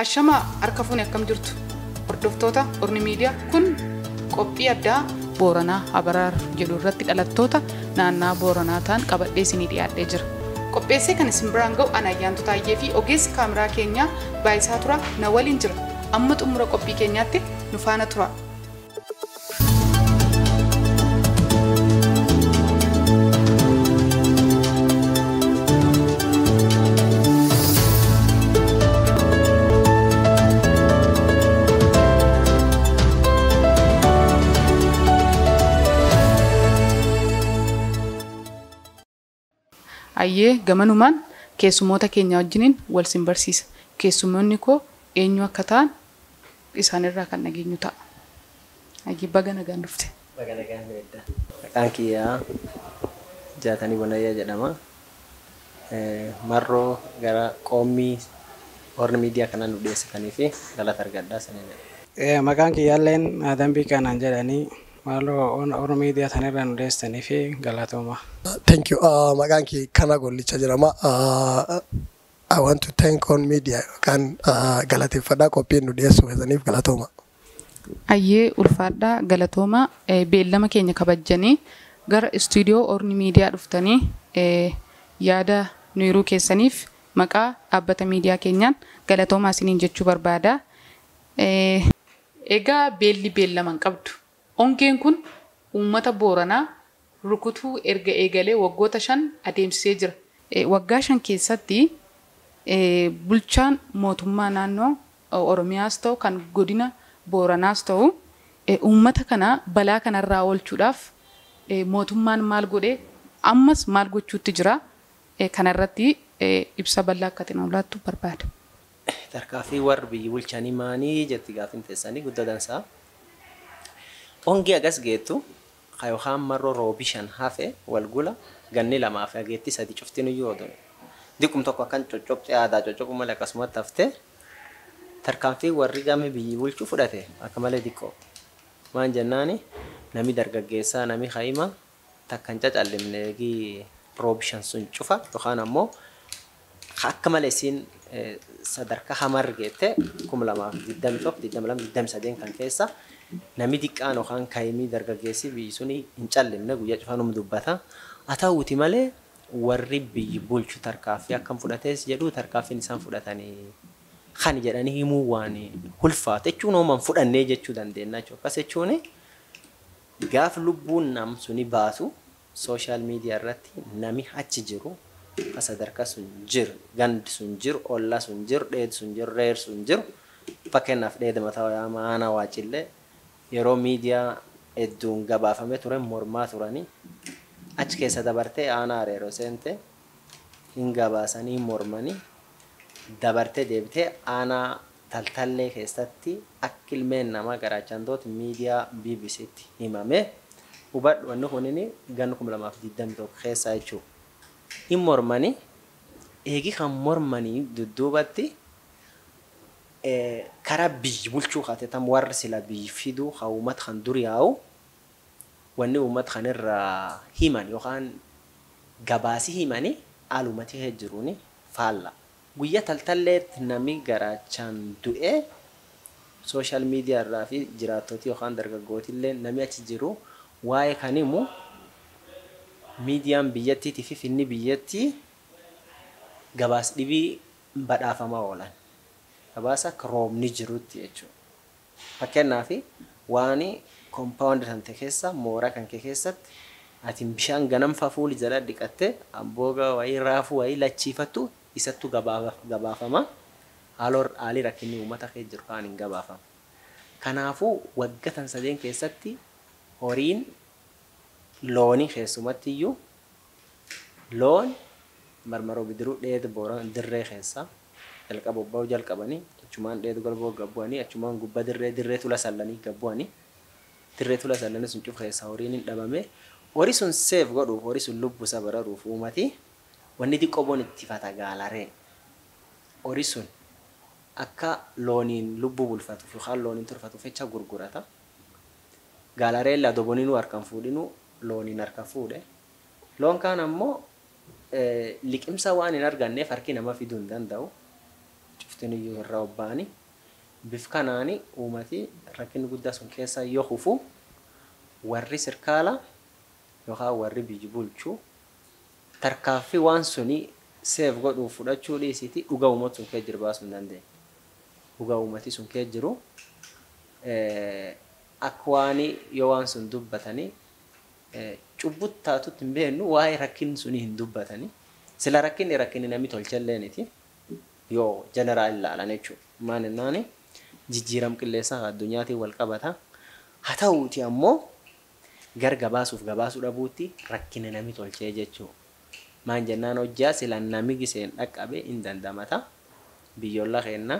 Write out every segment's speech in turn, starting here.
Ashamaa harka fuune, akkam jirtu hordoftoota Orni Miidiyaa? Kun qophii addaa Booranaa Abaraar jedhu irratti dhalattoota naannaa Booranaa ta'an qabadhee isinii dhiyaadhee jira. Qopheessee kan isin biraan ga'u ana Ayyaantu Taayyee fi ogeessi kaameraa keenyaa Baayisaa Tura na waliin jira. Amma xumura qophii keenyaatti nu faana tura. Ayyee, gamanumaan keessummoota keenya wajjiniin wal sin barsiisa. Keessummoonni koo eenyu akka ta'an isaanirraa kan dhageenyu ta'a. Ayyee, baga nagaan dhufte. Baga nagaan edda. Maqaan kiyyaa Jaatanii Bonayyaa jedhama. Marroo gara qoommii Horn Miidiyaa kanaan nu dhiyeessitanii fi galata argadhaa saniin jedha. Maqaan kiyyaalleen Dambii Kanaan jedhanii, maaloo Horn Miidiyaa sanirraa nu dhiyeessitanii fi galatooma. Thank you. Maqaan kiyya Kana Gollicha jedhama. I want to thank Horn Media yookaan galateeffadhaa, qophiin nu dhiyeessuu keessaniif galatooma. Ayyee, ulfaadhaa, galatooma. Beellama keenya kabajjanii gara istuudiyoo Orni Miidiyaa dhuftanii yaada nu hiruu keessaniif maqaa dhaabbata miidiyaa keenyaan galatoomaa isiniin jechuu barbaada. Egaa beelli beellama hin qabdu. Ongeen kun uummata Booranaa rukutuu erga eegalee waggoota 5 adeemsisee jira. Waggaa 5 keessatti bulchaan mootummaa naannoo Oromiyaas ta'u, kan godina Booranaas ta'u, uummata kana balaa kanarraa oolchuudhaaf mootummaan maal godhee, ammas maal gochuutti jira? Kanarratti ibsa bal'aa akka xinnoo laattu barbaada. Tarkaaffii warri biyyi bulchanii maanii jetti gaafin teessanii guddaa dansaa. Ongee agas geettu yookaan marroo roobi 5 hafe wal gula ganni 2 fi hageetti 3 cuftiin iyyuu oduu. Diqum tokko akkan coccobxee aadaa coccobuu malee akkasumatti haftee, tarkaanfii warri game biyyi bulchuu fudhate akka malee xiqqoo. Maan jennaani, nami dargaggeessaa, nami haima takka hin cacallimne. Eegii roobi 5 sun cufa yookaan ammoo akka malee isiin sadarkaa hamarra geette, 2021, 22, 23 kan keessa nami xiqqaan yookaan kaayimii dargaggeessi biyyi suni hin callimne, guyyaa cufaa num dubbata. Haa ta'uuti malee warri biyyi bulchu tarkaaffii akkam fudhatees jedhu, tarkaaffiin isaan fudhatanii kan jedhanii himuu waan ulfaatu jechuun hooman fudhannee jechuu dandeenya jechuudha. Akkas jechuun gaaf lubbuun nam suni baasu social media irratti nami achi jiru, sadarkaa sun jiru, gandi sun jiru, ollaa sun jiru, dheedi sun jiru, reer sun jiru, fakkeenyaaf dheeda mataa yaama aanaa Waacillee yeroo miidiyaa hedduun gabaafamee ture mormaa turanii, achi keessa dabartee aanaa Areeroo seente hin gabaasanii mormanii, dabartee deebitee aanaa Taltallee keessatti akka ilmeen namaa garaachantooti miidiyaa BBCtti himame. Hubadhu, wanni kunini ganna 2021 keessa jechuudha. Hin mormanii, eegi kan mormanii dudduubatti karaa biyyi bulchuu kaate tam warri sila biyyi fiduu kan uummata kan dur yaa'u, wanni uummata kanirraa himan yookaan gabaasii himanii haalumatti jiruuni faalla. Guyyaa Taltalleetti nami garaachaan du'ee social media irraa fi jiraattoti yookaan dargaggootillee nami achi jiru waa'ee kan himu, miidiyaan biyyattiitii fi finni biyyattii gabaas dhibii badhaafamaa oolan. Gabaasa akka roobni jirutti jechuudha. Fakkeenyaaf waan compound kan ta'e keessa, mooraa kan kee keessatti ati bishaan ganamfaa fuuli jala dhiqattee ambooga wayii raafuu wayii lachiifattu isattu gabaafama. Haalii rakkinni uummata kee jiru kaan hin gabaafamu. Kanaafuu waggaa tan sadeen keessatti horiin loonii, keessumatti iyyuu loon marmaroo bidiruu dheeda Booran dirree keessa jalqaba bobba'uu jalqabanii, achumaan dheeda golboo gabbu'anii, achumaan gubbaa dirree, dirree tula sallanii gabbu'anii, dirree tula sallanii sun cufa keessaa horiin hin dhabame. Horii sun seef godhuuf, horii sun lubbuu isa bararuuf uummati wanni xiqqoo boon itti fata gaalaree horii sun akka looniin lubbuu bulfatuuf yookaan looniin turfatuuf jecha gurgurata. Gaalaree adoboninuu harkaan fuudhinuu looniin harka fuudhe. Loon kaan ammoo liqimsa waan hin arganneef harki nama fiduu hin danda'u. Cufti Cuftiniyyuu irraa obba'anii bif kanaani uummati rakkinni guddaa sun keessa yoo hufu warri sirkaala yookaan warri biyyi bulchu tarkaaffii waan suni seef godhuuf fudhachuu dhiisiti dhugaa uummata sun keessa jiru baasuu hin dandeenye. Dhugaa uummati sun keessa jiru akka waan yoo waan sun dubbatanii cubbut taatutti hin beeknu waa'ee rakkinni suni hin dubbatanii sila rakkinni rakkinni namni tolchallee yoo jeneraal ilaalan jechuudha. Maal jennaani jijjiiram qilleensaa addunyaatiin wal qabata. Haa ta'uuti ammoo gar gabaasuuf gabaasuu dhabuutti rakkina namni tolchee jechuudha. Maal jennaan hojjaa sila nami giseen dhaqqabe hin dandamata. Biyyoon keenya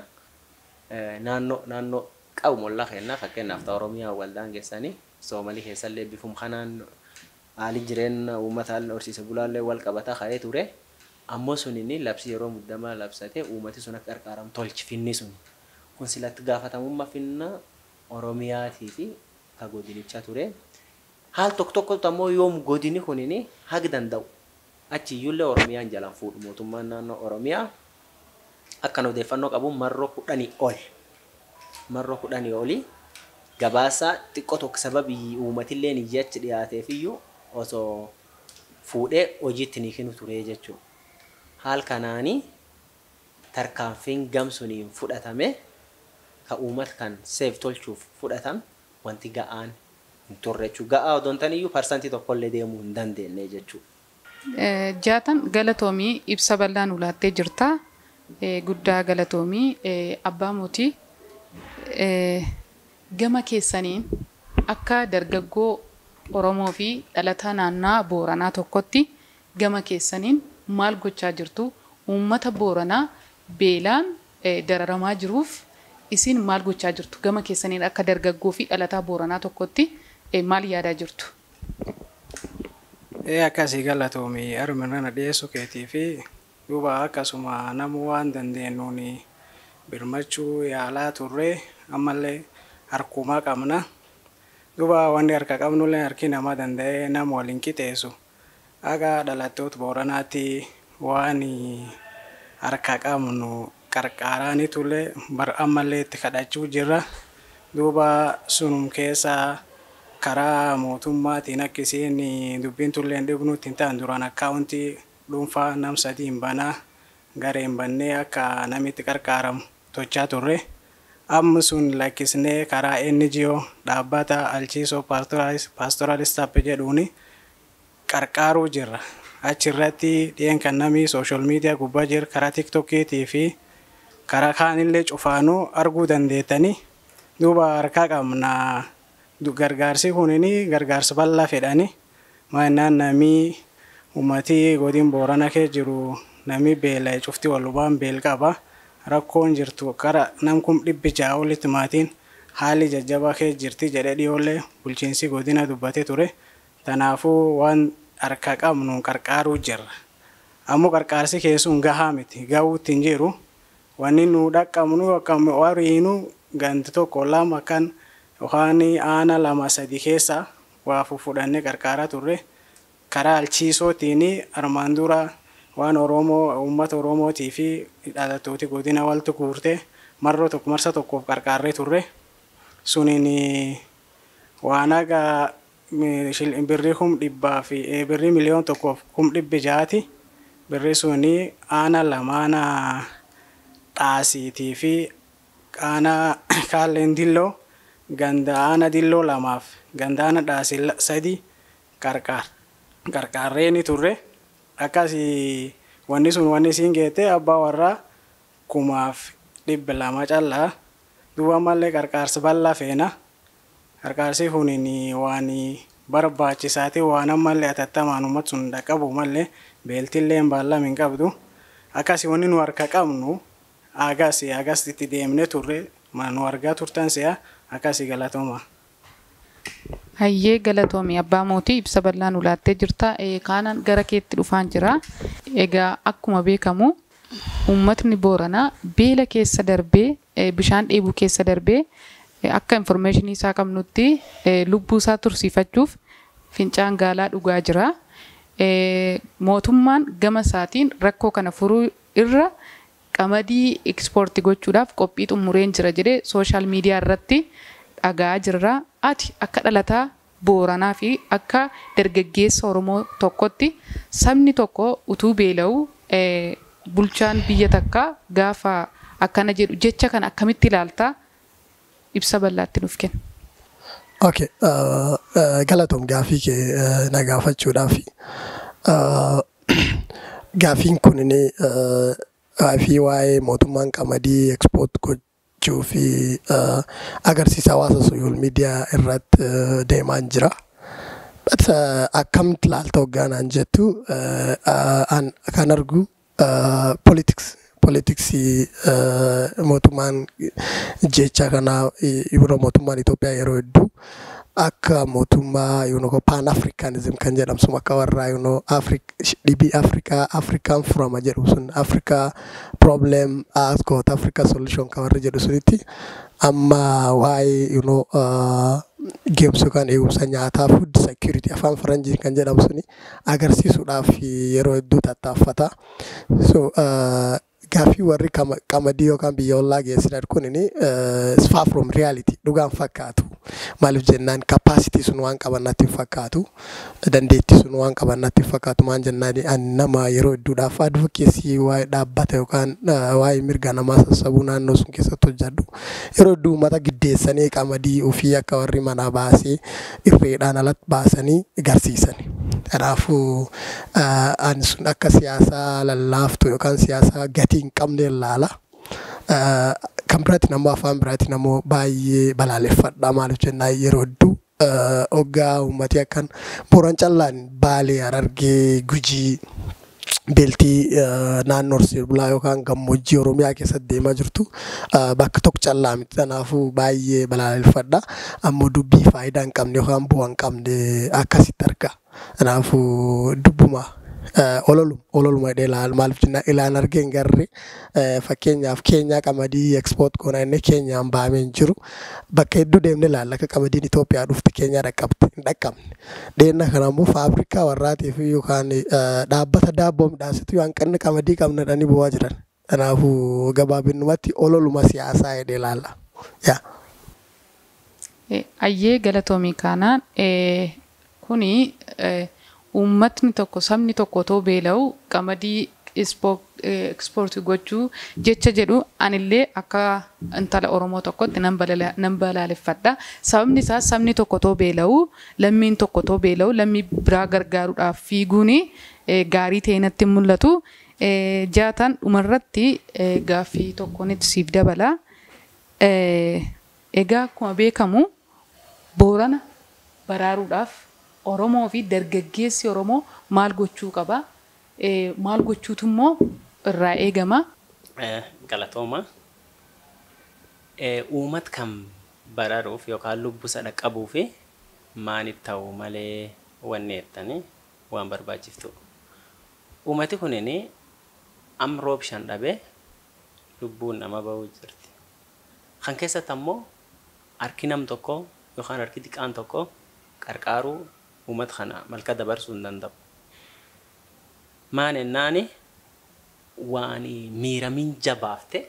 naannoo naannoo qabumolla keenya fakkeenyaaf ta'u Oromiyaa waldaan geessanii Soomalii keessallee bifum kanaan haalli jireenya uummataa horsiise bulaallee wal qabata ka'ee ture. Ammoo sunini labsi yeroo muddamaa labsate uummati sun akka qarqaaramu tolchi finni suni. Kun silatti gaafatamummaa finna Oromiyaatii fi ka godinichaa ture. Haal tokko tokkotti ammoo yoom godini kunini hagi danda'u. Achi iyyuullee Oromiyaan jalaan fuudhu mootummaan naannoo Oromiyaa akkan odeeffannoo qabu marroo 10 ol. Marroo 10 olii gabaasa xiqqoo tokko sababii uummatillee iyyachi dhiyaateef iyyuu osoo fuudhee hojiitti ni kennu ture jechuudha. Haal kanaanii tarkaanfiin gamsuniin fudhatame ka uummata kan seef tolchuuf fudhatame wanti ga'aan hin turre jechuudha. Ga'aa odoo hin taane iyyuu 1% deemuu hin dandeenye jechuudha. Jaatan galatoomii ibsa bal'aa nu laattee jirta. Guddaa galatoomii abbaa mootii gama keessaniin akka dargaggoo Oromoo fi dhalataa naannaa Booranaa tokkotti gama keessaniin maal gochaa jirtu? Uummata Booranaa beelaan dararamaa jiruuf isin maal gochaa jirtu? Gama keessaniin akka dargaggoo fi dhalataa Booranaa tokkotti maal yaadaa jirtu? Akkasii galatoomii arminana dhiyeessuu keetii fi duuba akkasuma namuu waan dandeenyuun birmachuu yaalaa turre ammallee harkumaa qabna. Duuba wanni harka qabnullee harki nama danda'ee nama waliin qixeessu. Akka dhalattoota Booranaatti waan harka qabnu qarqaaraanii turre bar ammallee itti kadhachuu jirra. Duuba sunum keessa karaa mootummaatiin akkasiin dubbiin tullee hin dhibnutti hin ta'an duraan akkaawuntii dhuunfaa nam sadii hin banaa garee hin bannee akka namitti qarqaaramu tochaa turre. Amma sun lakkisnee karaa NGO dhaabbata Alchiisoo Paastoraalist App jedhuuni qarqaaruu jirra. Achirratti dhiyeen kan namni sooshaal miidiyaa gubbaa jiru karaa tiktookiitii fi karaa kaanillee cufaanuu arguu dandeettanii duuba harkaa qabna. Gargaarsi kunini gargaarsa bal'aa fedhani. Maannaan namni uummatii godin Boorana kee jiru namni beela'e cufti walubaan beel qaba. Rakkoon jirtu kara nam 600,000 olitti maatiin haalli jajjabaa kee jirti jedhee dhiyoollee bulchiinsi godina dubbatee ture. Kanaafuu waan harka qabnu qarqaaruu jirra. Ammoo qarqaarsi keessuun gahaa miti. Gahuutti hin jiru. Wanni nu dhaqqabnu akka wariinu ganti 1 2 kan yookaan aana 2 3 keessa waa fudhannee qarqaaraa turre. Karaa alchiisootiin armaan dura waan Oromoo uummata Oromootii fi dhalattooti godina waltu guurte marroo tokko marsa tokkoof qarqaarree turre. Suniin waan aga birrii 100,000 fi birrii 1,600,000 birrii suni aana 2 aana xaasiitii fi aana kaalleen dilloo ganda aana dilloo 2 ganda aana xaasii 3 qarqaarree ni turre. Akkasii wanni sun wanni siin geette abbaa warraa 2,200 callaa. Duuba ammallee qarqaarsa bal'aa feena. Qarqaarsi kunin waan barbaachisaati waan ammallee atattamaan uummata sun dhaqqabu mallee beeltillee hin hin qabdu. Akkasii wanni nu harka qabnu agas agas itti deemnee turre nu argaa turtan si'a akkasii galatooma. Hayyee galatoomii abbaa mootii ibsa bal'aa nu laattee jirta. Kaanaan gara keetti dhufaan jira. Egaa akkuma beekamu uummatni Booranaa beela keessa darbee bishaan dheebuu keessa darbee akka informeeshinii isaa qabnutti lubbuu isaa tursiifachuuf fincaan gaalaa dhugaa jira. Mootummaan gama isaatiin rakkoo kana furuu irra Qamadii ekspoortii gochuudhaaf qophii xumureen jira jedhee social media irratti dhagaa jirra. Ati akka dhalataa Booranaa fi akka dargaggeessa Oromoo tokkotti, sabni tokko utuu beela'u bulchaan biyya takkaa gaafa akkana jedhu, jecha kana akkamitti ilaaltaa? Ibsa bal'aatti nuuf kenna. Okay, galatoom gaafii kee na gaafachuudhaaf. Gaafiin kun gaafii waa'ee mootummaan qamadii export gochuu fi agarsiisa hawaasa social media irratti deemaa jira. But akkamitti ilaalta hoggaanaan jettu, kan argu politics mootummaan jecha kana yeroo mootummaan Itoophiyaa yeroo hedduu akka mootummaa Pan Africanism kan jedhamu sun, akka warra dhibii Afrikaa Afrikaan furama jedhu sun, Africa problem has got Africa solution kan warri jedhu sunitti, amma waa'ee geemsa yookaan eegumsa nyaataa, food security afaan faranjiin kan jedhamu suni agarsiisuudhaaf yeroo hedduu tattaaffata. So gaaffii warri qamadii yookaan biyya ollaa geessisan kunini is far from reality, dhugaan fakkaatu. Maaliif jennaan, capacity sun waan qaban natti hin fakkaatu. Dandeettii sun waan qaban natti hin fakkaatu. Maal jennaan, ani nama yeroo hedduudhaaf advocacy waa'ee dhaabbata yookaan waa'ee mirga namaa sassabuu naannoo sun keessatti hojjedhu. Yeroo hedduu uummata giddeessanii qamadii ofii akka warri manaa baasee irreedhaan alatti baasanii garsiisan. Kanaafuu ani sun akka siyaasaa lallaaftu yookaan siyaasa gatii hin qabne ilaala. Kan biraatiin ammoo, afaan biraatiin ammoo baay'ee balaaleffadha. Maaliif jennaan, yeroo hedduu hoggaa uummati akkan Booran callaan, Baalee, Harargee, Gujii, beeltii naannoo horsiisee bulaa yookaan gammoojjii Oromiyaa keessatti deemaa jirtu bakka tokko callaa miti. Kanaafuu baay'ee balaaleffadha. Ammoo dubbii faayidaa hin qabne yookaan bu'aa hin qabne akkasitti arga. Kanaafuu dubbuma ololuma jedhee ilaala. Maaliif jennaan, ilaan argee hin garre. Fakkeenyaaf, Keenyaa qamadii export goona inni Keenyaan bahamee hin jiru. Bakka hedduu deemnee ilaalla, akka qamadiin Itoophiyaa dhufte Keenyaa dhaqqabte hin dhaqqabne. Dheenna kana immoo faabrikaa warraatii fi yookaan dhaabbata daabboo midhaasitu hanqinni qamadii qabna jedhanii bu'aa jiran. Kanaafuu gabaabinumatti ololuma siyaasaa jedhee ilaalla. Yaa. Ayyee, galatoomii. Kanaan kuni uummatni tokko, sabni tokko otoo beela'u qamadii ekspoortii gochuu jecha jedhu anillee akka intala Oromoo tokkotti nan balaaleffadha. Sababni isaa, sabni tokko otoo beela'u, lammiin tokko otoo beela'u, lammii biraa gargaaruudhaaf fiiguun gaarii ta'e natti hin mul'atu. Jaatan, dhumarratti gaaffii tokkoon itti siif dabala. Egaa akkuma beekamu Boorana baraaruudhaaf Oromoo fi dargaggeessi Oromoo maal gochuu qaba? Maal gochuutu immoo irraa eegama? Galatooma. Uummata kan baraaruuf yookaan lubbuu isaa dhaqqabuuf maaliif ta'u malee wanni jettanii waan barbaachiftu. Uummati kunin amma roob shan dhabee lubbuun nama bahuu jirti. Kan keessatti ammoo harki nam tokko yookaan harki xiqqaan tokko qarqaaruu uummata kana malka dabarsuu hin danda'u. Maan ennaani, waan miiramin jabaafte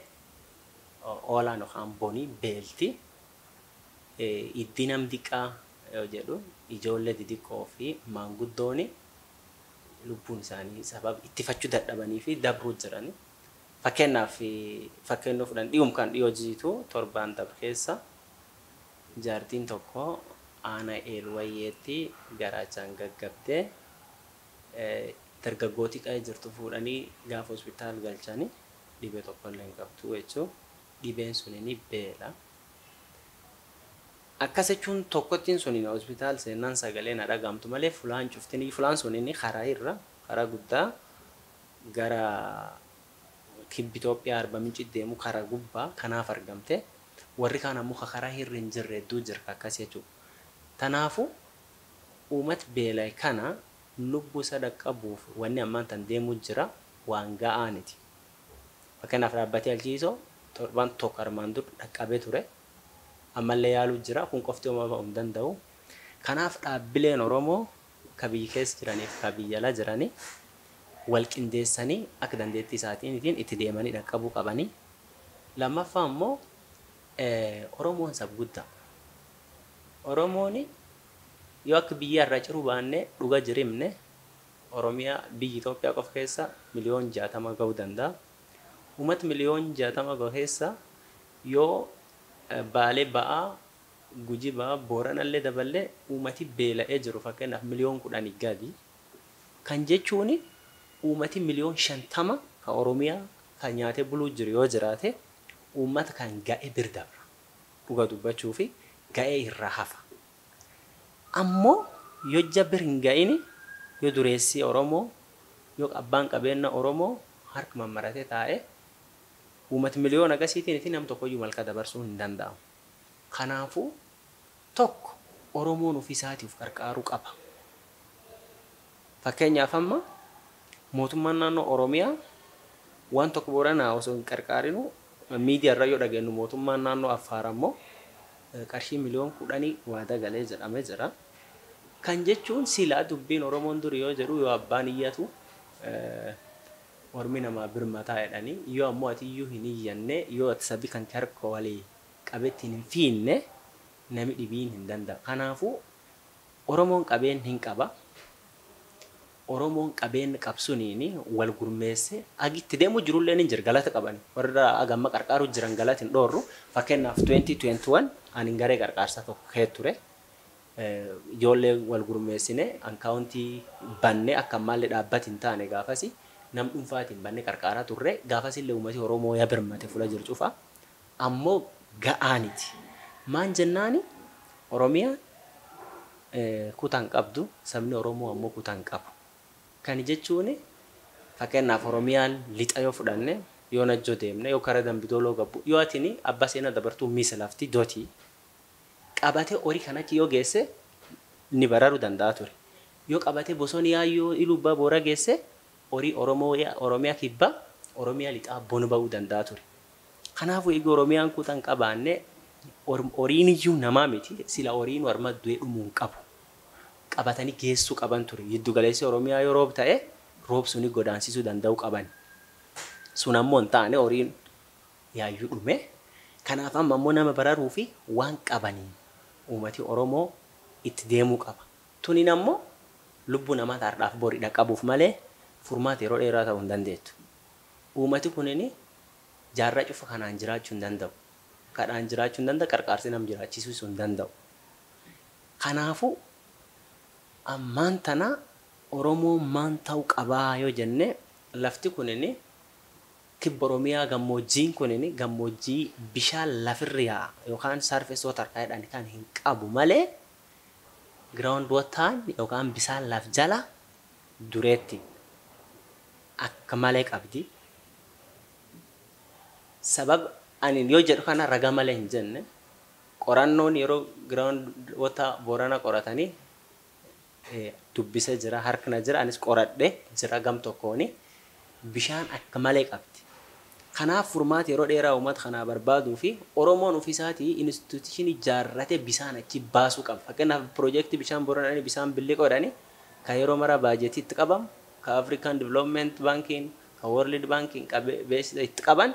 oolaan yookaan bonii beelti iddi nam diqqaa yoo jedhu, ijoollee xixiqqoo fi maanguddooni lubbuun isaanii sababa ittifachuu dadhabanii fi dabruu jirani. Fakkeenyaaf, fakkeenya fudhan, dhiyum kan dhiyoo jiitu torbaan dabre keessa jaartiin tokko aana eelwayyeetti garaachaan gaggabdee dargaggootii qa'ee jirtu fuudhanii gaafa hospitaal galchanii dhibee tokko illee hin qabdu jechuun, dhibeen sunini beela. Akkas jechuun tokkottiin suniin hospitaal seenaan sagalee na dhagahamtu malee, fulaan cuftini fulaan sunini karaa irra karaa guddaa gara kibbi Itoophiyaa Arba Minci deemu karaa gubbaa kanaaf argamte, warri kaan ammoo karaa irra hin jirre hedduu jira akkas jechuudha. Kanaafuu uummata beela'e kana lubbuu isa dhaqqabuuf wanni ammaan tan deemuu jira waan ga'aaniti. Fakkeenyaaf, dhaabbatee alchiisoo torban tokko armaan dur dhaqqabee ture. Ammallee yaaluu jira, kun qofti homaa ba'uu hin danda'u. Kanaaf dhaabbileen Oromoo ka biyya keessa jiraniif ka biyya ala jiranii Wal qindeessanii akka dandeettii isaatiin itti deemanii dhaqqabuu qabanii. Lammaffaa immoo Oromoon sab guddaa. Oromoon yoo akka biyya irraa ciruu baannee dhuga jirimne Oromiyaa biyya Itoophiyaa qofa keessa 60 miliyoon ga'uu danda'a. Uummata 60 miliyoon ga'u keessa yoo Baalee ba'aa, Gujii ba'aa, Booranallee daballee uummati beela'ee jiru fakkeenyaaf 10 miliyoon gadi. Kan jechuun uummati 50 miliyoon kan Oromiyaa kan nyaatee buluu jiru yoo jiraate uummata kan ga'ee bir dabra. Dhuga dubbachuu fi ga'ee irraa hafa. Ammoo yoo jabir hin ga'ini yoo dureessi Oromoo yoo abbaan qabeenya Oromoo harka mammaratee taa'e uummati miliyoona akkasiitiin fi nam tokkoyyuu malka dabarsuu hin danda'amu. Kanaafuu tokko Oromoon ofii isaatiif qarqaaruu qaba. Fakkeenyaaf amma mootummaan naannoo Oromiyaa waan tokko Booranaa osoo hin qarqaarinu miidiyaa irra yoo dhageenyu mootummaan naannoo Affaar ammoo qarshii 10 miliyoon waadaa galee jedhamee jira. Kan jechuun silaa dubbiin Oromoon duri yoo jedhu yoo abbaan iyyatu ormi namaa birmataa jedhanii yoo ammoo ati iyyuu hin iyyanne yoo ati sabi kan harka walii qabetti hin fiinne nami dhibiin hin danda'u. Kanaafuu Oromoon qabeen hin qaba. Oromoon qabeen qabsuniini wal gurmeesse agitti deemu jirullee ni jira galata qaban. Warra agamma qarqaaru jiran galata hin dhoorru. Fakkeenyaaf 2021 ani garee qarqaarsaa tokko kee ture. Ijoollee wal gurmeessine akkaawuntii banne akka ammaallee dhaabbati hin taane gaafasi nam dhuunfaatiin banne qarqaaraa turre gaafasillee uummati Oromoo yaa birmate fuula jiru cufa. Ammoo ga'aaniti. Maan jennaani Oromiyaan kutaan qabdu sabni Oromoo ammoo kutaan qabu. Kan jechuun fakkeenyaaf Oromiyaan lixa yoo fudhanne yoo Najjoo deemne yoo karaa Dambidooloo gabbu yoo atini abbaa seenaa dabartuu miisa lafti dotii qabatee horii kanatti yoo geesse ni bararuu danda'a ture. Yoo qabatee bosonni yaayyoo Ilubbaa Boora geesse horii Oromoo Oromiyaa kibbaa Oromiyaa lixaa bonu ba'uu danda'a ture. Kanaafuu egaa Oromiyaan kutaan qabaanne horiin iyyuu namaa miti sila horiin warma du'ee dhumuu hin qabu. Qabatanii geessuu qaban ture. Giddu galeessi Oromiyaa yoo roob ta'e roob suni godaansisuu danda'uu qaban. Sun ammoo hin taane horiin yaayyuu dhume. Kanaaf amma ammoo nama bararuu fi waan qabaniin uummati Oromoo itti deemuu qaba. Tuniin ammoo lubbuu namaa taardhaaf boridha qabuuf malee furmaata yeroo dheeraa ta'uu hin dandeettu. Uummati kunini jaarraa cufa kanaan jiraachuu hin danda'u. Kadhaan jiraachuu hin danda'u, qarqaarsi nam jiraachisuu hin danda'u. Kanaafuu ammaan tana Oromoo maan ta'uu qabaa yoo jenne lafti kunini kibba Oromiyaa gammoojjiin kunini gammoojjii bishaan lafirra yaa'a yookaan surface water jedhan kan hin qabu malee ground water yookaan bishaan laf jala dureetti akka malee qabdi. Sabab ani yoo jedhu kana ragaa malee hin jenne qorannoon yeroo ground water Boorana qoratanii dubbisee jira harkina jira anis qoradhe jira gam tokkooni bishaan akka malee qabdi. Kanaaf furmaata yeroo dheeraa uummata kanaa barbaaduu fi Oromoon ofiisaatii institution ijaarratee bishaan achi baasuu qaba. Fakkeenyaaf piroojeektii bishaan Booranaa bishaan Billiqoo jedhanii kan yeroo mara baajetii itti qabamu, kan African Development Bankiin, kan World Bankiin itti qaban,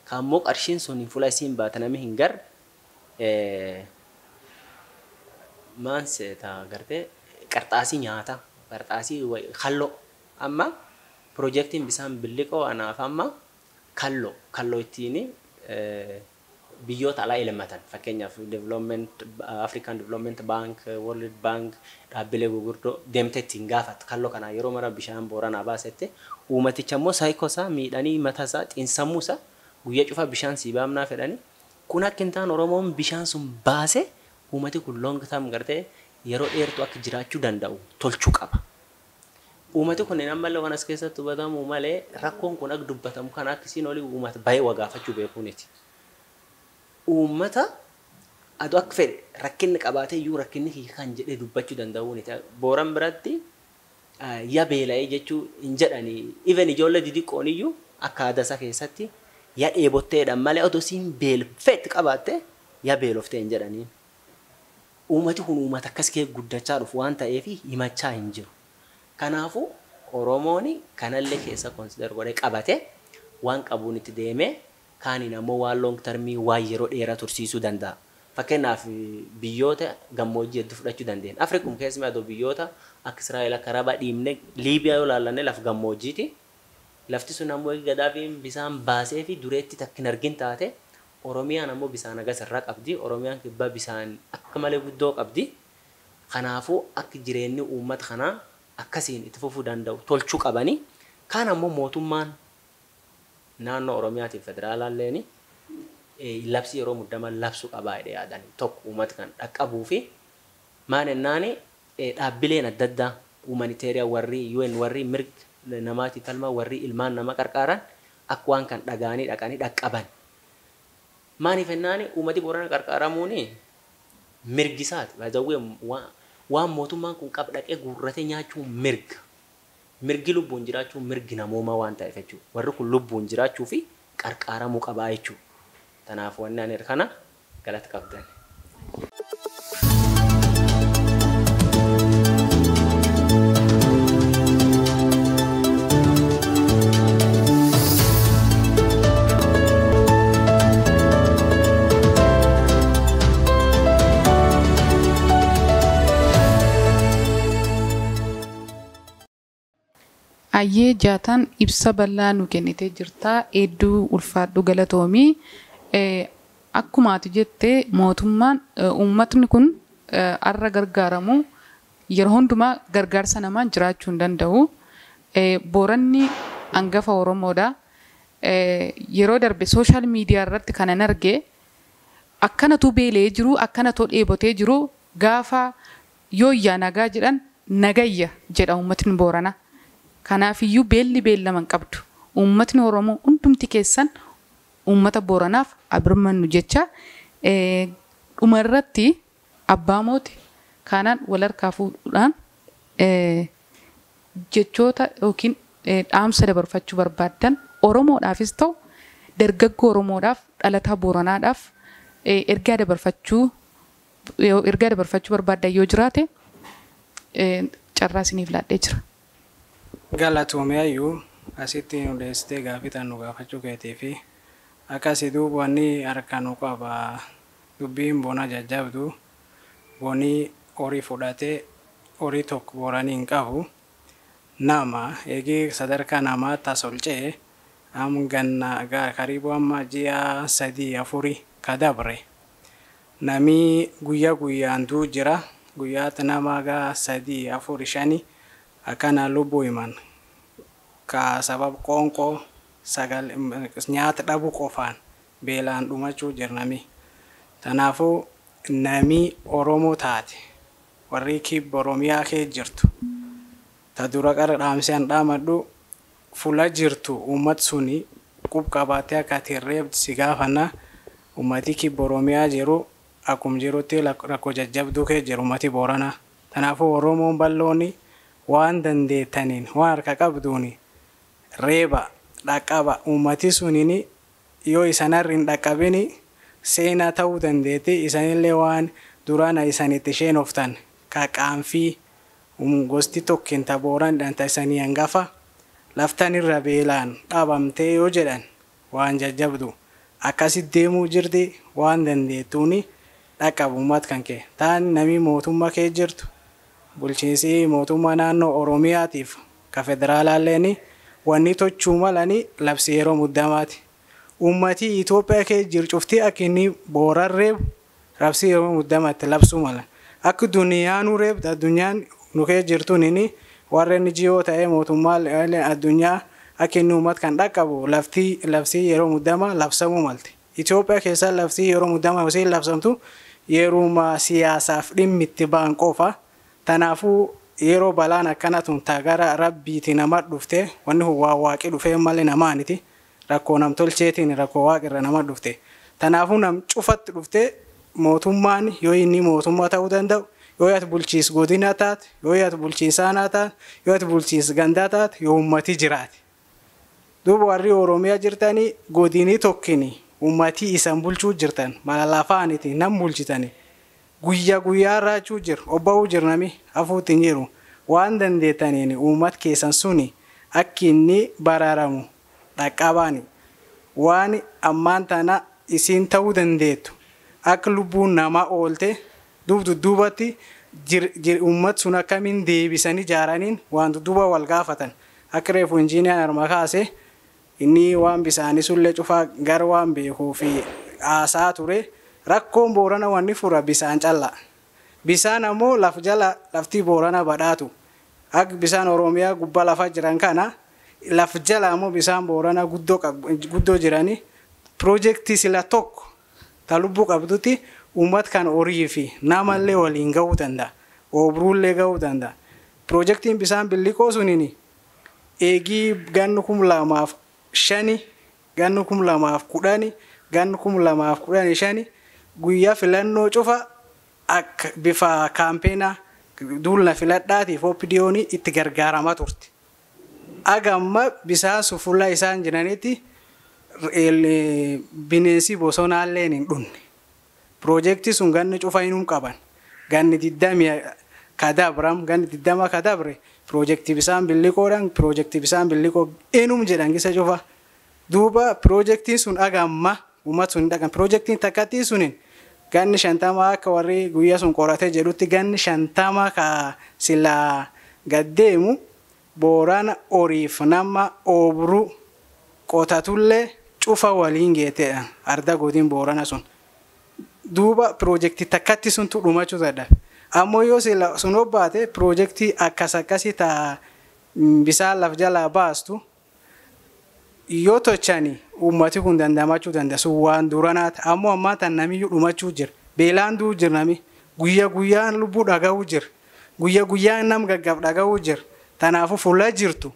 kan immoo qarshiin sun fuula isiin baata namni hin garre maan seeta gartee qarxaasii nyaata, qarxaasii kalloo amma piroojeektiin bishaan Billiqoo anaaf amma kalloo kalloo ittiin biyyoota alaa elmatan fakkeenyaaf development African Development Bank, World Bank dhaabbilee gurguddoo deemtee ittiin gaafatu kalloo kanaa yeroo mara bishaan Booranaa baasette uummaticha immoo saayikoo isaa miidhanii mataa isaa xiinsammuu isaa guyyaa cufa bishaan sii baamnaa fedhanii kun akka hin taane Oromoon bishaan sun baase uummati kun long term gartee yeroo dheertuu akka jiraachuu danda'u tolchuu qaba. Uummati kun ammallee waan as keessatti hubatamu malee rakkoon kun akka dubbatamu kan akka isiin olii uummata baay'ee waa gaafachuu beekuuniti. Uummata aduu akka fedhe rakkinni qabaatee iyyuu rakkinni kiyya kan jedhee dubbachuu danda'uuniti. Booran biratti ya beela'ee jechuu hin jedhanii even ijoollee didiqqoon iyyuu akka aadaa isaa keessatti ya dheebotteedha malee otoo isiin beelfeetti qabaatte ya beeloftee hin jedhaniin. Uummati kun uummata akkas kee guddachaa dhufu waan ta'eef himachaa hin jiru. Kanaafuu Oromoon kanallee keessa consider godhee qabate waan qabuun itti deemee kaaniin ammoo waan long termii waan yeroo dheeraa tursiisuu danda'a. Fakkeenyaaf biyyoota gammoojjii hedduu fudhachuu dandeenya. Afrikum keessumaa adoo biyyoota akka Israa'el akka Arabaa dhiibne Liibiyaa yoo ilaallanne lafa gammoojjiiti. Lafti sun ammoo Gadaafiin bisaan baasee fi dureetti takka hin argin taate Oromiyaan ammoo bisaan hagas irraa qabdi. Oromiyaan kibba bisaan akka malee guddoo qabdi. Kanaafuu akka jireenyi uummata kanaa akkasiin itti fufuu danda'u tolchuu qabani. Kaan ammoo mootummaan naannoo Oromiyaatiif federaalaalleen labsi yeroo muddamaa labsuu qabaa jedhee yaadan tokko uummata kan dhaqqabuu fi maal jennaan dhaabbileen adda addaa humanitarian warri UN warri mirga namaatiif falmaa warri ilmaan nama qarqaaran akka waan kan dhagaanii dhaqanii dhaqqaban. Maaliif jennaan uummati Boorana qarqaaramuun mirgi isaati. Waan mootummaan kun qab dhaqee guurratee nyaachuun mirga. Mirgi lubbuun jiraachuun mirgi namoomaa waan ta'eef jechuudha. Warri kun lubbuun jiraachuu fi qarqaaramuu qabaa jechuudha. Kanaaf wanni ani kana galata qabdan. Ayyee jaataan ibsa bal'aa nu kennitee jirta. Hedduu ulfaadhu galatoomii. Akkuma ati jettee mootummaan uummatni kun har'a gargaaramu yeroo hundumaa gargaarsa namaan jiraachuu hin danda'u. Booranni hangafa Oromoodha. Yeroo darbe sooshaal miidiyaa irratti kanan arge akkanatu beela'ee jiru akkanatu dheebotee jiru gaafa yooyyaa nagaa jedhan nagayya jedha uummatni Booranaa. Kanaafiyyuu beelli beellama hin qabdu. Uummatni Oromoo hundumti keessan uummata Booranaaf abirmannu jecha dhumarratti abbaa mooti kanaan wal harkaa fuudhuudhaan jechoota yookiin dhaamsa dabarfachuu barbaaddan Oromoodhaafis ta'u dargaggoo Oromoodhaaf dhalataa Booranaadhaaf ergaa dabarfachuu barbaaddan yoo jiraate carraa isiniif laadhee jira. Galatoomee ayyuu asitti nu dhiyeessitee gaaffii tan nu gaafachuu keetii fi akkasii duuba wanni harka nu qaba dubbiin bona jajjabdu boni horii fudhatee horii tokko Booranii hin qabu nama eegee sadarkaa namaa tas ol ce'e am ganna karibu amma ji'a 3 4 ka dabre nami guyyaa guyyaan duu jira guyyaatti nama gaa 3 4 5 akkana lubbuu himan ka sabab qoonqoo sagal nyaata dhabuu qofaan beelaan dhumachuu jirnami. Kanaafuu nami Oromoo taate warri kibba Oromiyaa kee jirtu ta dura qara dhaamseen dhaamadhu fuula jirtu uummat suni qub qabaatee akka ati reebdu si gaafanna uummati kibba Oromiyaa jiru akkum jirutti rakkoo jajjabduu kee jiru uummati Booranaa. Kanaafuu Oromoon bal'ooni waan dandeettaniin waan harka qabduuni reeba dhaqqaba uummati sunini yoo isanarri hin dhaqqabini seenaa ta'uu dandeetti isanillee waan duraan isanitti isheen oftan ka qaanfii gosti tokkin ta Booran dhanta isanii hangafa laftan irra beelaan dhabamtee yoo jedhan waan jajjabdu akkasi deemuu jirti waan dandeettuuni dhaqqabu uummat kan kee taan nami mootummaa kee jirtu bulchiinsi mootummaa naannoo Oromiyaatiif ka federaalaalleen wanni tochuu malani labsi yeroo muddamaati. Uummatii Itoophiyaa kee jiru cuftii akka inni Booran reebu labsi yeroo muddamaatti labsuu mala. Akka duniyaanuu reebdu addunyaan nu kee jirtuun inni warreen jiyoo ta'ee mootummaa addunyaa akka inni uummata kan dhaqqabu labsii yeroo muddamaa labsamuu malti. Itoophiyaa keessaa labsii yeroo muddamaa osoo hin labsamtu yeruma siyaasaaf dhimmi itti ba'an qofa. Kanaafuu yeroo balaan akkana tun gara rabbiitti nama dhufte wanni kun waa waaqii dhufee malee namaaniti rakkoo namtolcheetiin rakkoo waaqirra nama dhufte. Kanaafuu nam cufatti dhufte mootummaan yoo inni mootummaa ta'uu danda'u yoo ati bulchiis godina taate yoo ati bulchiis aanaa taate yoo ati bulchiis gandaa taate yoo uummati jiraate. Duuba warri Oromiyaa jirtanii godinii tokkini uummatii isan bulchuu jirtan mala lafaaniti nam bulchitani. Guyyaa guyyaa raachuu jira obba'uu jira nami hafuutti hin jiru. Waan dandeettaniin uummata keessan suni akki inni baraaramu dhaqqabaani. Waan ammaan tana isiin ta'uu dandeettu akka lubbuun namaa oolte duub dudduubatti uummat sun akkamiin deebisanii ijaaraniin waan dudduuba wal gaafatan. Akka reefu injiiniyaan harma kaase inni waan bisaanii sullee cufaa gara waan beekuu fi haasaa ture rakkoon Boorana wanni fura bisaan callaa. Bisaan ammoo laf jala lafti Boorana badhaatu. Akka bisaan Oromiyaa gubbaa lafa jiran kana laf jala ammoo bisaan Boorana guddoo jiranii piroojeektii sila tokko ta lubbuu qabdutti uummata kan horii fi namallee waliin gahuu danda'a. Oobiruullee gahuu danda'a. Piroojeektiin bisaan billiqoo suniin eegii ganni 2005, ganni 2010, ganni 2015 guyyaa filannoo cufa akka bifa kaampeenaa duulna filadhaatiif OPDO'n itti gargaaramaa turte. Aga amma bisaan sun fuula isaan jiranitti bineensi bosonaallee hin dhunne. Piroojeektii sun ganni cufa hin qaban. Ganni 20 kadabram ganni 20 kadabre piroojeektii bisaan billiqoodhaan piroojeektii bisaan billiqoo eenyum jedhan gisa cufa. Duuba piroojeektiin sun aga amma uummata sun hin dhaqan. Piroojeektiin takkattii suniin ganni 50 akka warri guyyaa sun qoratee jedhutti ganni 50 ka silaa gaddeemu Boorana horiif nama oobruu qotatullee cufa waliin geeteedha arda godin Boorana sun. Duuba piroojeektii takkatti suntu dhumachuu dadhabe. Ammoo yoo sila sun obbaate piroojeektii akkas akkasii ta bisaan laf jalaa baastu yoo tochani uummati kun dandamachuu danda'a. Sun waan duranaati. Ammoo ammaa tan namiyyuu dhumachuu jira. Beelaan du'uu jira nami. Guyyaa guyyaan lubbuu dhaga'uu jira. Guyyaa guyyaan nam gaggab dhaga'uu jira. Kanaafuu fuula jirtu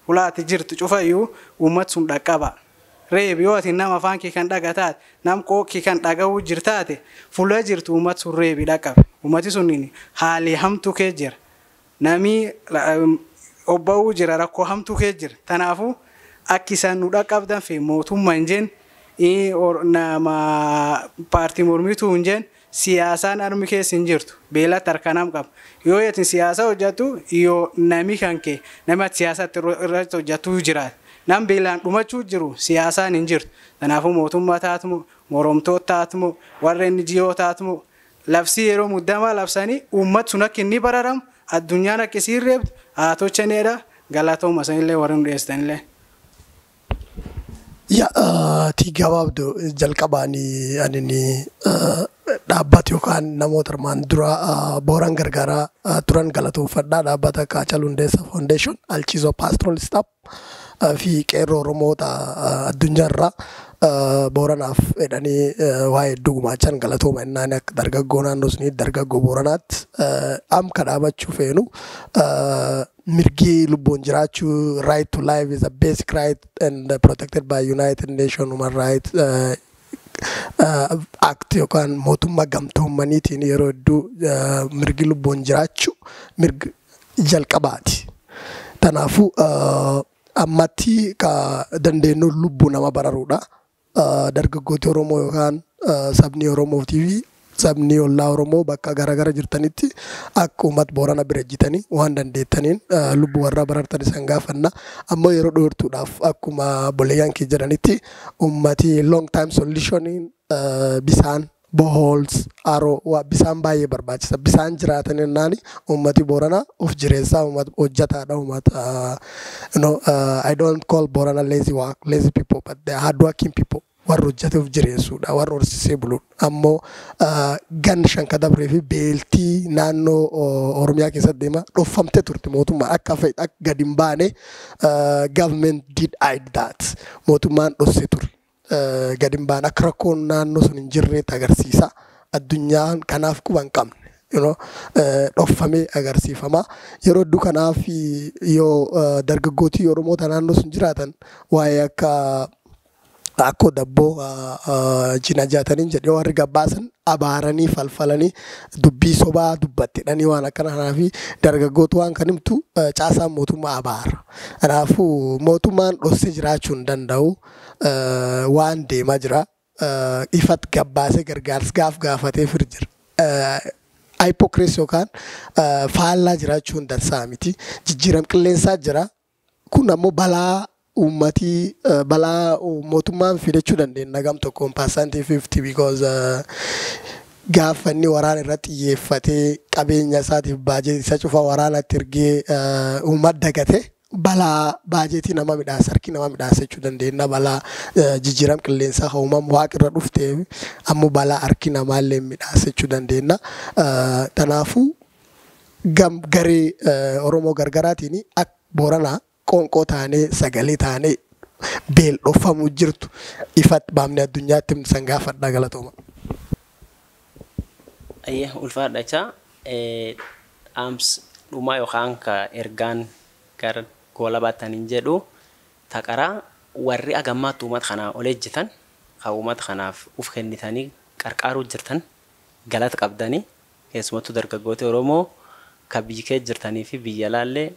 fuula ati jirtu cufayyuu uummati sun dhaqqaba. Reebi yoo ati nama afaan kee kan dhaga taate nam qooqii kan dhaga'uu jirtaate fuula jirtu uummati sun reebi dhaqqabe. Uummati sun haalii hamtuu kee jira. Nami obba'uu jira rakkoo hamtuu kee jira. Kanaafuu akki isaan nu dhaqqabdan fi mootummaa hin jenne nama paartii mormituu hin jenne siyaasaan armi keessa hin jirtu. Beelatti harka nam qaba. Yoo ati siyaasa hojjettu yoo nami kan kee nama ati siyaasa irratti hojjettu jiraata. Nam beelaan dhumachuu jiru siyaasaan hin jirtu. Kanaafuu mootummaa taatumu, moromtoota taatumu, warra NGO taatumu labsii yeroo muddamaa labsanii uummati sun akka inni bararamu addunyaan akka isiin reebtu haa tolchaneedha. Galatooma sanillee warri nu dhiyeessitanillee. Yaa tii gabaabdu jalqabaanii ani dhaabbata yookaan namoota armaan dura Booran gargaaraa turan galatoonfadhaa dhaabbata akka Haacaaluu Hundeessaa Foundation, Alchiisoo Pastoral Staff fi qeerroo Oromoota addunyaarraa Booranaaf jedhanii waa'ee hedduu gumaachan galatooma innaan akka dargaggoo naannoo sunii dargaggoo Booranaatti am ka dhaabachuu feenu mirgi lubbuun jiraachuu right to life is a basic right and protected by United Nations Human Rights Act yookaan mootummaa gamtoomaniitiin yeroo hedduu mirgi lubbuun jiraachuu mirga jalqabaati. Kanaafuu ammatti ka dandeenyu lubbuu nama bararuudha. Dargaggooti Oromoo yookaan sabni Oromootii fi sabni ollaa Oromoo bakka garaagara jirtanitti akka uummata Boorana bira ejjitanii waan dandeettaniin lubbuu warra barartan isaan gaafanna. Ammoo yeroo dheertuudhaaf akkuma boleeyyan kee jedhanitti uummati long time solution bisaan boreholes haroo bisaan baay'ee barbaachisa. Bisaan jiraatan jennaan uummati Booranaa of jireessaa uummata hojjetaadha uummata I don't call Borana lazy work lazy people, but they are hard working people. Warra hojjetee of jireessuudha warra horsiisee buluudha. Ammoo ganna 5 ka dabree fi beeltii naannoo Oromiyaa keessatti deema dhoffamtee turte mootummaa akka fedhe akka gadi hin baane government did hide that mootummaan dhossee ture. Gadi hin baane akka rakkoon naannoo sun hin jirreetti agarsiisa. Addunyaan kanaaf quba hin qabne. Dhoffamee agarsiifama. Yeroo hedduu kanaaf yoo dargaggootii Oromoota naannoo sun jiraatan waa'ee akka akkoo dabboo jina jaataniin jedhee warri gabbaasan abaaranii falfalanii dubbii sobaa dubbattedhanii waan akkana kanaa fi dargaggoota waan kan himtu caasaan mootummaa abaara. Kanaafuu mootummaan dhossee jiraachuu hin danda'u waan deemaa jira. Ifatti gabbaasee gargaarsa gaaf gaafatee fir jira. Hypocrisy yookaan faallaa jiraachuun dansaa miti. Jijjiirama qilleensaa jira. Kun ammoo balaa uummatii balaa mootummaan fidachuu dandeenya gam tokkoon 50% because gaafa inni waraana irratti xiyyeeffatee qabeenya isaatiif baajetii isa cufa waraanatti ergee uummata dagate balaa baajetii nama midhaasa harki nama midhaasa jechuu dandeenya balaa jijjiirama qilleensaa kan uumamu waaqirra dhuftee ammoo balaa harki namaallee midhaasa jechuu dandeenya. Kanaafuu gam garee Oromoo gargaraatiin akka Booranaa qoonqoo taanee sagalee taanee beeldhoofamuu jirtu ifatti baafnee addunyaatti san gaafadhaa galatooma. Ayyee ulfaadha dhaamsi dhumaa yookaan ka ergaan gara goola baataniin jedhu taqaraa warri agammaatti uummata kanaa ol ejjitan kan uummata kanaaf uf kennitanii qarqaaruu jirtan galata qabdanii keessumattuu dargaggoota Oromoo kan biyyi kee jirtanii fi biyya laallee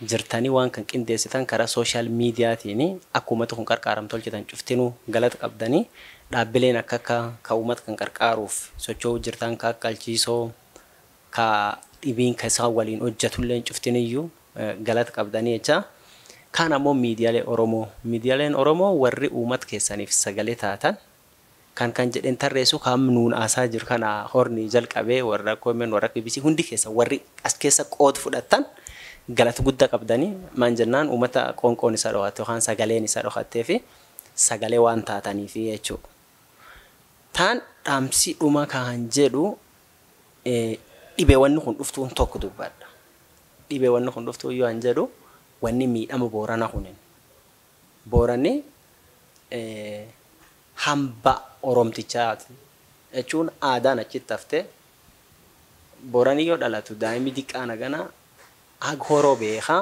jirtanii waan kan qindeessitan karaa sooshaal miidiyaatiin akka uummata kun qarqaaram tolchitan cuftinuu galata qabdanii dhaabbileen akka akka kan uummata kan qarqaaruuf socho'uu jirtan ka akka alchiisoo ka dhibiin ka isaan waliin hojjetullee cuftiniyyuu galata qabdanii jecha. Kaan ammoo miidiyaalee Oromoo. Miidiyaaleen Oromoo warri uummata keessaniif sagalee taatan kan kan jedheen tarreessu kan nuun haasaa jiru kana horni jalqabee warra OMN warra BBC hundi keessa warri as keessa qooda fudhatan galata guddaa qabdanii maan jennaan uummata qoonqoon isaa dhokatte yookaan sagaleen isaa dhokattee fi sagalee waan taataniif jechuudha. Taan dhaamsi dhuma kan jedhu dhibeewwan kun dhuftuun tokko dubbadha. Dhibeewwan kun dhuftuu yoo an jedhu wanni miidhama Booranaa kunin. Booranni hamba Oromtichaati jechuun aadaan achitti haftee Booranni yoo dhalatu daa'imni xiqqaan hagana ag horoo beekaa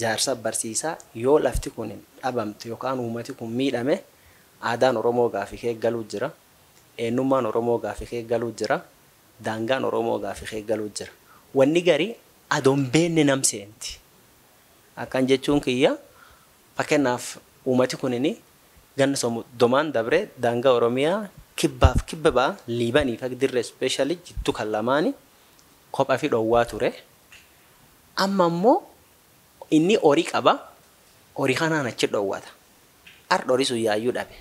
jaarsa barsiisaa yoo lafti kun dhabamte yookaan uummati kun miidhame aadaan Oromoo gaafii kee galuu jira. Eenyummaan Oromoo gaafii kee galuu jira. Daangaan Oromoo gaafii kee galuu jira. Wanni garii adoon beenne nam seenti. Akkan jechuun kiyya fakkeenyaaf uummati kunini ganna soddomaan dabre daangaa Oromiyaa kibbaaf kibba ba'a Liibanii fi dirree ispeeshaalii jidduu kan lamaani kophaa fi dhoowwaa ture. Amma immoo inni horii qaba. Horii kanaan achi dhoowwata. Har'a horii sun yaayyuu dhabe.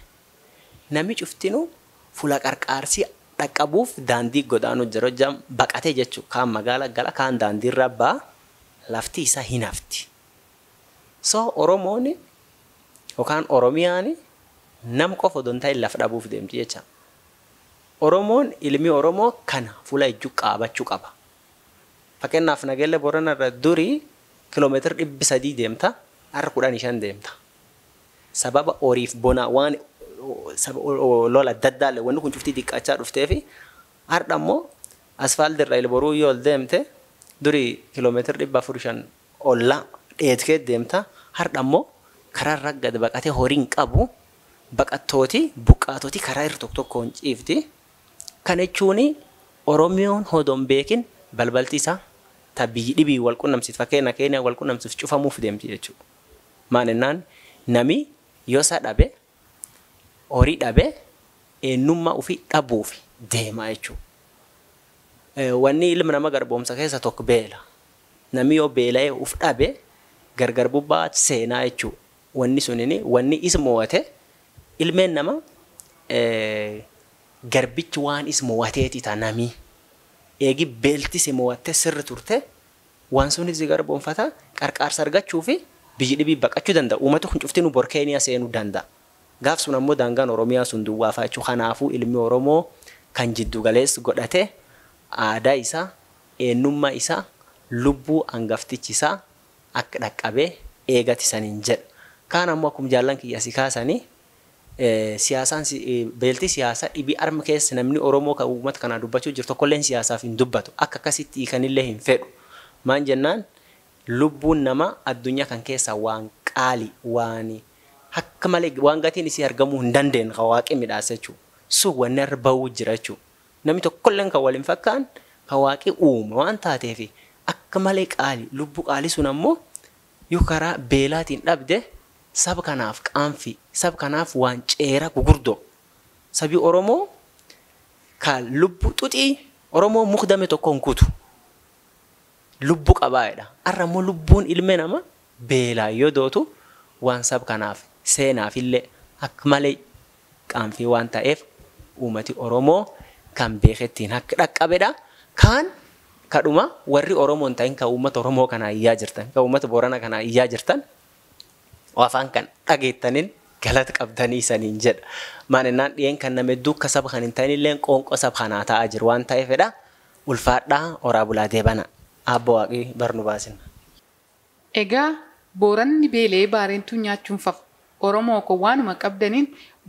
Namni cuftinuu fuula qarqaarsi dhaqqabuuf daandii godaanuu jira. Hojjaan baqatee jechuudha. Kaan magaala gala kaan daandiirra ba'a lafti isaa hin hafti. So Oromoon yookaan Oromiyaan nam qofa odoo hin ta'in lafa dhabuuf deemti jecha. Oromoon ilmi Oromoo kana fuula ijjuu qaabachuu qaba. Fakkeenyaaf Nageelle Boorana irra durii kiiloomeetira 300 deemta har'a 15 deemta. Sababa horiif bonaa waan lola adda addaallee wanni kun cuftii xiqqaachaa dhuftee fi har'a immoo asfaaltii irra Ilboruu yoo ol deemte durii kiiloomeetira 405 ollaa dheetkee deemta har'a immoo karaa irra gad baqatee horiin qabu baqattooti buqqaatoti karaa irra tokko tokkoon ciifti. Kana jechuun Oromiyoon hodoon beekin balbalti isaa ta biyyi dhibii wal qunnamsiif fakkeenya Keeniyaa wal qunnamsiif cufamuuf deemti jechuudha. Maal jennaan nami yoo isaa dhabe horii dhabe eenyummaa ofii dhabuuf deema jechuudha. Wanni ilma nama garboomsa keessa tokko beela. Namni yoo beela'ee of dhabe gargar bubbaa seenaa jechuudha. Wanni sunini wanni isa mo'ate ilmeen nama garbichi waan isa mo'ateeti ta'a namii. Eegi beelti si mo'attee sirri turte waan sunis garboomfata qarqaarsa argachuu fi biyyi dhibii baqachuu danda'a. Uummati kun cuftinuu bor Keeniyaa seenuu danda'a. Gaaf sun ammoo daangaan Oromiyaa sun duwwaafaa jechuudha. Kanaafuu ilmi Oromoo kan jiddu galeessa godhate aadaa isaa, eenyummaa isaa, lubbuu hangaftichi isaa akka dhaqqabee eegati saniin jedha. Kaan ammoo akkuma jaallan kiyya si kaasanii siyaasaan beelti siyaasaa dhibii arma keessa namni Oromoo kan uummata kanaa dubbachuu jiru tokkolleen siyaasaaf hin dubbatu. Akka akkasitti hiikanillee hin fedhu. Maan jennaan lubbuun namaa addunyaa kan keessa waan qaali waan akka malee waan gatiin isii argamuu hin dandeenye kan waaqni midhaasa jechuudha. Sun wanni irra bahuu jira jechuudha. Namni tokkolleen kan waliin fakkaan kan waaqni uume waan taateef akka malee qaali lubbuu qaalii sun ammoo yoo karaa beelaatiin dhabde saba kanaaf qaanfi saba kanaaf waan ceera gugurdoo sabi Oromoo kan lubbuu xuxii Oromoo mukdame tokko hin kutu. Lubbuu qabaadha. Har'a immoo lubbuun ilmi namaa beelaa yoo dootu waan sab kanaaf seenaaf illee akka malee qaanfii waan ta'eef uummati Oromoo kan beekettiin akka dhaqqabedha. Kaan kadhuma warri Oromoo hin ta'in kan uummata Oromoo kanaa iyyaa jirtan, kan uummata Boorana kanaa iyyaa jirtan afaan kan dhageettaniin galata qabdanii saniin jedha. Maalinnaan dhiyeen kan nama hedduu akka saba kan hin ta'in illee qoonqoo saba kanaa ta'aa jiru waan ta'eefidha. Ulfaadhaa horaa bulaa deebana. Abbo Waaqii barnu baasin. Egaa Booranni beelee baareentuu nyaachuun fafa. Oromoo koo waanuma qabdaniin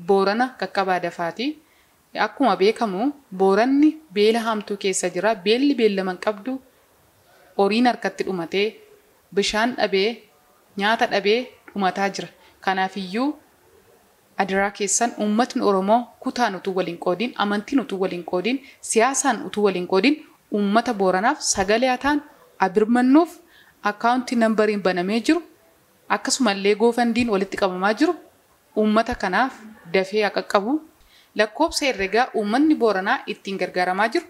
Boorana qaqqabaa dafaati. Akkuma beekamu Booranni beela hamtuu keessa jira. Beelli beellama hin qabdu horiin harkatti dhumatee bishaan dhabee nyaata dhabee dhumataa jira. Kanaafiyyuu adiraa keessan uummatni Oromoo kutaan utuu waliin qoodiin, amantiin utuu waliin qoodiin, siyaasaan utuu waliin qoodiin uummata Booranaaf sagalee haa ta'an abirmannuuf akkaawuntii nambariin banamee jiru akkasumallee goofandiin walitti qabamaa jiru uummata kanaaf dafee haa qaqqabu. Lakkoobsa herregaa uummanni Booranaa ittiin gargaaramaa jiru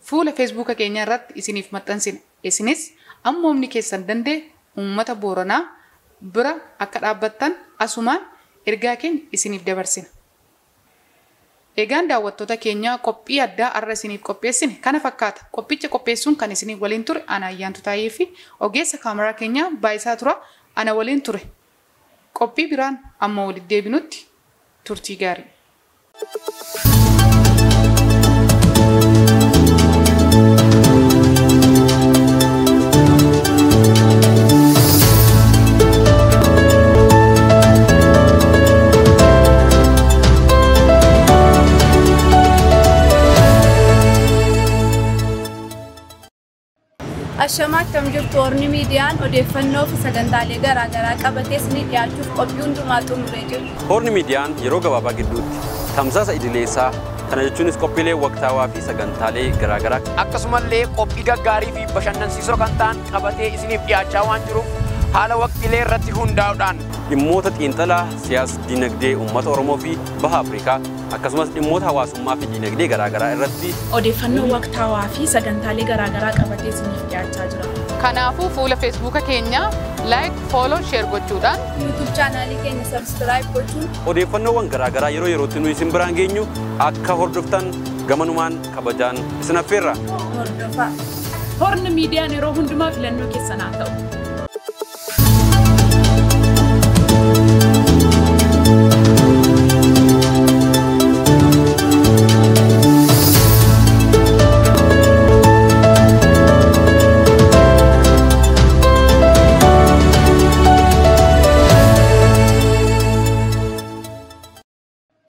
fuula feesbuuka keenya irratti isiniif maxxansina. Isinis amma humni keessan danda'e uummata Booranaa bira akka dhaabbattan asumaan ergaa keenya isiniif dabarsina. Egaan daawwattoota keenyaa qophii addaa har'a isiniif qopheessine kana fakkaata. Qophicha qopheessuun kan isiniif waliin ture ana Ayyaantu Taayee fi ogeessa kaameraa keenyaa Baayisaa Tura ana waliin ture. Qophii biraan amma walitti deebinutti turtii gaarii. Ashamaa akkam jirtu Horni Miidiyaan odeeffannoo fi sagantaalee garaagaraa qabatee isinii dhiyaachuuf qophii hundumaa xumuree jira. Horni Miidiyaan yeroo gabaabaa gidduutti tamsaasa idileessaa kana jechuunis qophiilee waqtaawaa fi sagantaalee garaagaraa akkasumallee qophii gaggaarii fi bashannansiisoo kan ta'an qabatee isiniif dhiyaachaa waan jiruuf haala waqtilee irratti hundaa'uudhaan dhimmoota xiinxalaa siyaas dinagdee uummata Oromoo fi baha Afrikaa akkasumas dhimmoota hawaasummaa fi dinagdee garaagaraa irratti odeeffannoo waqtaawaa fi sagantaalee garaagaraa qabatee isiniif dhiyaachaa jira. Kanaafuu fuula feesbuuka keenyaa laayik, fooloo, sheer gochuudhaan YouTube chaanaalii keenya sabskiraayib gochuun odeeffannoowwan garaagaraa yeroo yerootti nu isin biraan geenyu akka hordoftan gamanumaan kabajaan isin affeerra. Hordofaa. Horni Miidiyaan yeroo hundumaa filannoo keessan haa ta'u.